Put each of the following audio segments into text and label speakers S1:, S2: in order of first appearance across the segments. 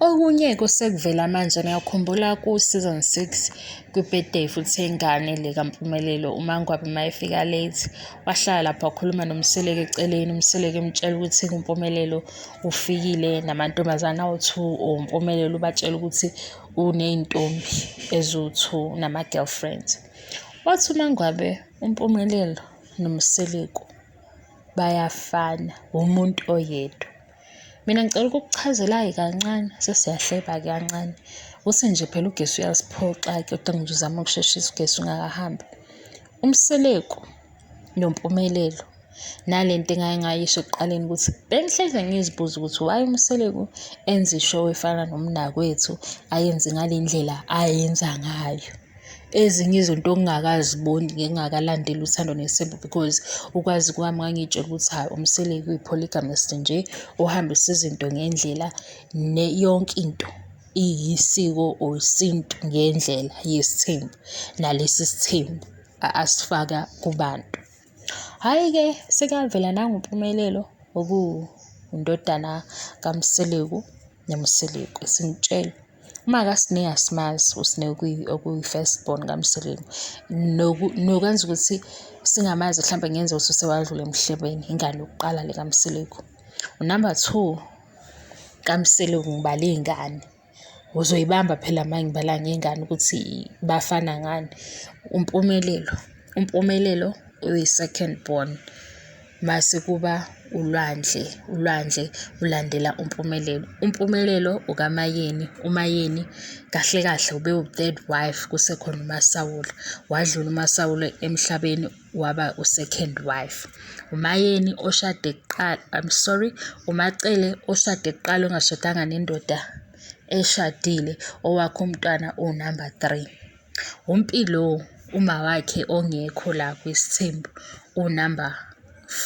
S1: Okunye-ke osekuvela manje, niyakhumbula ku-season six kwi-birthday futhi yengane le kaMpumelelo, uMaNgwabe mayefika late, wahlala lapha wakhuluma noMseleku eceleni, uMseleku emtshela ukuthi uMpumelelo ufikile namantombazane awu-two or uMpumelelo ubatshela ukuthi uney'ntombi eziwu-two, unama-girlfriends. Wathi uMaNgwabe uMpumelelo noMseleku bayafana, umuntu oyedwa. Mina ngicela ukukuchazela-ke kancane, sesiyahleba-ke kancane. Uthi nje phela ugesi uyasiphoxa-ke kodwa nje uzama ukusheshisa ugesi ungakahambi. UMseleku noMpumelelo nale nto engake ngayisho ekuqaleni ukuthi bengihlezi ngizibuza ukuthi why uMseleku enza ishow efana noMnakwethu ayenze ngale ndlela ayenza ngayo. Ezinye izinto okungakaziboni ngingakalandeli uThando Nesthembu because ukwazi kwami ngangiy'tshela ukuthi hhayi uMseleku uyi-polygamist nje uhambisa izinto ngendlela yonke into iyisiko or isintu ngendlela yesithembu nalesi sithembu asifaka kubantu. Hhayi-ke sekuyavela nangu Mpumelelo okuwundodana kaMseleku noMseleku esingitshela. Uma kaSne asimazi uSne okuyi-first born kaMseleku. Nokwenza ukuthi singamazi hlampe kungenzeka ukuthi usewadlula emhlabeni, ingane yokuqala le kaMseleku. Unamba two kaMseleku ngibala iy'ngane. Uzoyibamba phela uma ngibala ngey'ngane ukuthi bafana ngani. UMpumelelo, uMpumelelo uyi-second born. Mase kuba uLwandle, uLwandle ulandela uMpumelelo. UMpumelelo ukaMayeni, uMayeni kahle kahle ubewu-third wife kusekhona uMasawula. Wadlula uMasawula emhlabeni waba u-second wife. UMayeni oshade kuqala, I'm sorry, uMaCele oshade kuqala ongashadanga nendoda eshadile owakhe umntwana uwunamba three. UMpilo umawakhe ongekho la kwisithembu unamba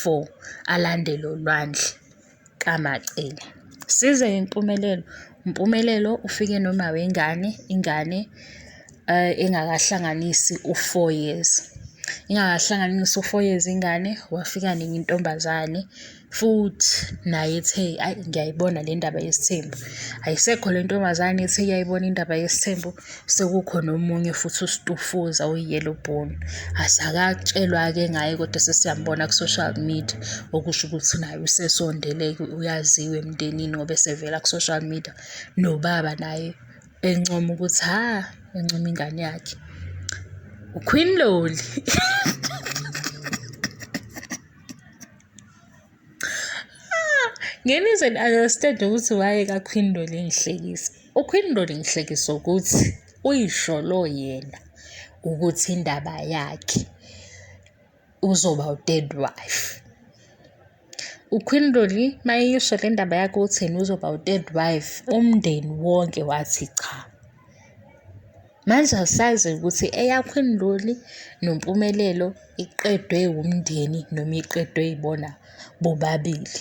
S1: 4 alandele uLwandle kaMaCele. Size Impumelelo, uMpumelelo ufike noma wengane, ingane engakahlanganisi u-four years. Ingakahlanganisi u-four years ingane, wafika nenye intombazane futhi naye ethe ayi ngiyayibona le ndaba yesithembu. Ayisekho le ntombazane ethe iyayibona indaba yesithembu, sekukhona omunye futhi uStufuza oyi-yellow bone. Asakatshelwa-ke ngaye kodwa sesiyambona ku-social media, okusho ukuthi naye usesondele-ke uyaziwa emndenini ngoba esevela ku-social media. Nobaba naye encoma ukuthi ha, encoma ingane yakhe. UQueen Loli. Ngeke nize ni-understand ukuthi why kaQueen Loli engihlekisa. UQueen Loli ngihlekisa ukuthi uyisholo yena ukuthi indaba yakhe uzoba u-third wife. UQueen Loli mayeyisho le ndaba yakhe ukuthi yena uzoba u-third wife, umndeni wonke wathi cha. Manje asazi ukuthi eyaQueen Loli noMpumelelo iqedwe wumndeni noma iqedwe yibona bobabili.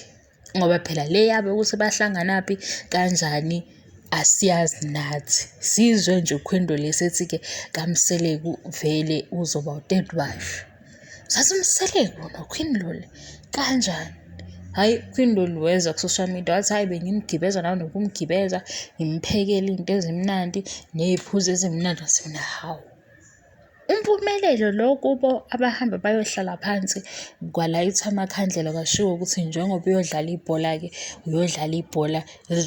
S1: Ngoba phela le yabo ukuthi bahlanganaphi kanjani asiyazi nathi. Sizwe nje uQueen Loli esethi-ke kaMseleku vele uzoba u-third wife. Sathi uMseleku noQueen Loli kanjani? Hhayi uQueen Loli weza ku-social media wathi hhayi bengimgibeza nanokumgibeza ngimphekele iy'nto ezimnandi ney'phuzo ezimnandi. Ngathi mina hawu. UMpumelelo lo kubo abahamba bayohlala phansi kwalayithwa amakhandlela kwashiwo ukuthi njengoba uyodlala ibhola-ke uyodlala ibhola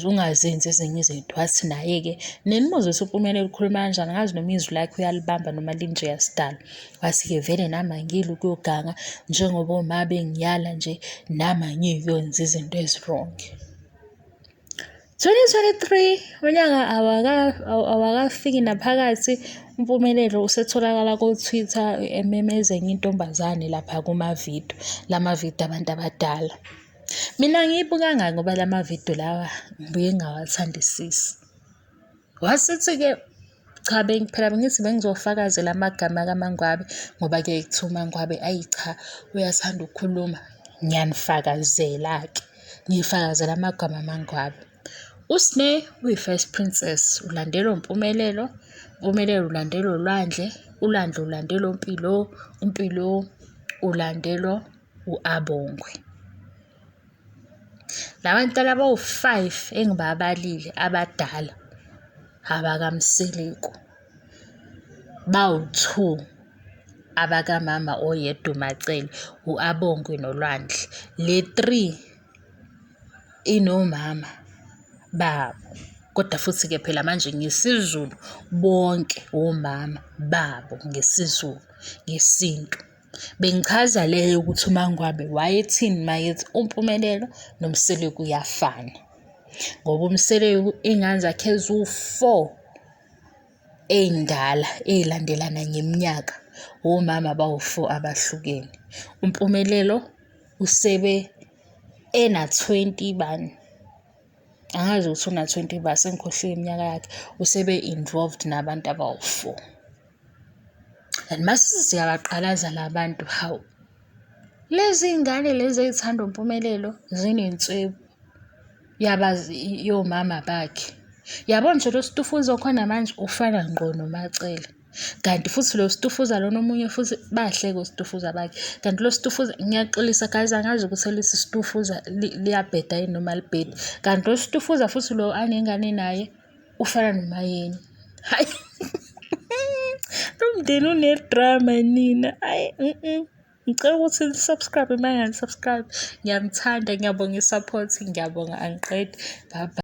S1: ungazenzi ezinye izinto. Wathi naye-ke nimuzwe ukuthi uMpumelelo ukhuluma kanjani angazi noma izwi lakhe uyalibamba noma linjeya sidalo. Wathi-ke vele nami angiyile ukuyoganga njengoba oma bengiyala nje nami angiyukwenza izinto ezi-wrong. 2023 unyaka awakafiki naphakathi uMpumelelo usetholakala ko-Twitter ememeza enye intombazane lapha kumavidiyo, la mavidiyo abantu abadala. Mina angiyibukanga ngoba la mavidiyo lawa ngibuye ngingawathandisisi. Wasethi-ke cha phela bengithi bengizofakazela amagama kaMangwabe ngoba kuyaye kuthiwe uMangwabe ayi cha uyathanda ukukhuluma. Ngiyanifakazela-ke, ngifakazela amagama kaMangwabe. USne uyi-first princess, ulandelwa uMpumelelo, uMpumelelo ulandelwa uLwandle, uLwandle ulandelwa uMpilo, uMpilo ulandelwa u-Abongwe. La bantwana abawu-five engibabalile abadala abakaMseleku, bawu-two abakamama oyedwa uMaCele, u-Abongwe noLwandle. Le three inomama babo, kodwa futhi-ke phela manje ngesiZulu bonke omama babo ngesiZulu, ngesintu. Bengichaza leyo ukuthi uMaNgwabe wayethini mayethi uMpumelelo noMseleku uyafana. Ngoba uMseleku iy'ngane zakhe eziwu-four ey'ndala ey'landelana ngeminyaka, omama abawu-four abahlukene. UMpumelelo usebe ena-twenty bani, angazi ukuthi una-twenty ba, sengikhohliwe iminyaka yakhe, usebe-involved nabantu abawu-four. And mase siyabaqalaza la bantu, hawu, lezi ngane lezi ey'thanda uMpumelelo zinenswebu yomama bakhe. Yabo nje lo Stufuza okhona manje ufana ngqo noMaCele. Kanti futhi lo Stufuza lona omunye futhi bahleke oStufuza bakhe. Kanti lo Stufuza, ngiyaxolisa guys, angazi ukuthi elithi Stufuza liyabheda yini noma alibhedi. Kanti lo Stufuza futhi lo anengane naye ufana noMaYeni. Hayi, lo mndeni une-drama nina. Hhayi . Ngicela ukuthi ni-subscribe uma ningali-subscribe. Ngiyanithanda, ngiyabonga i-support, ngiyabonga angiqedi. Bye bye.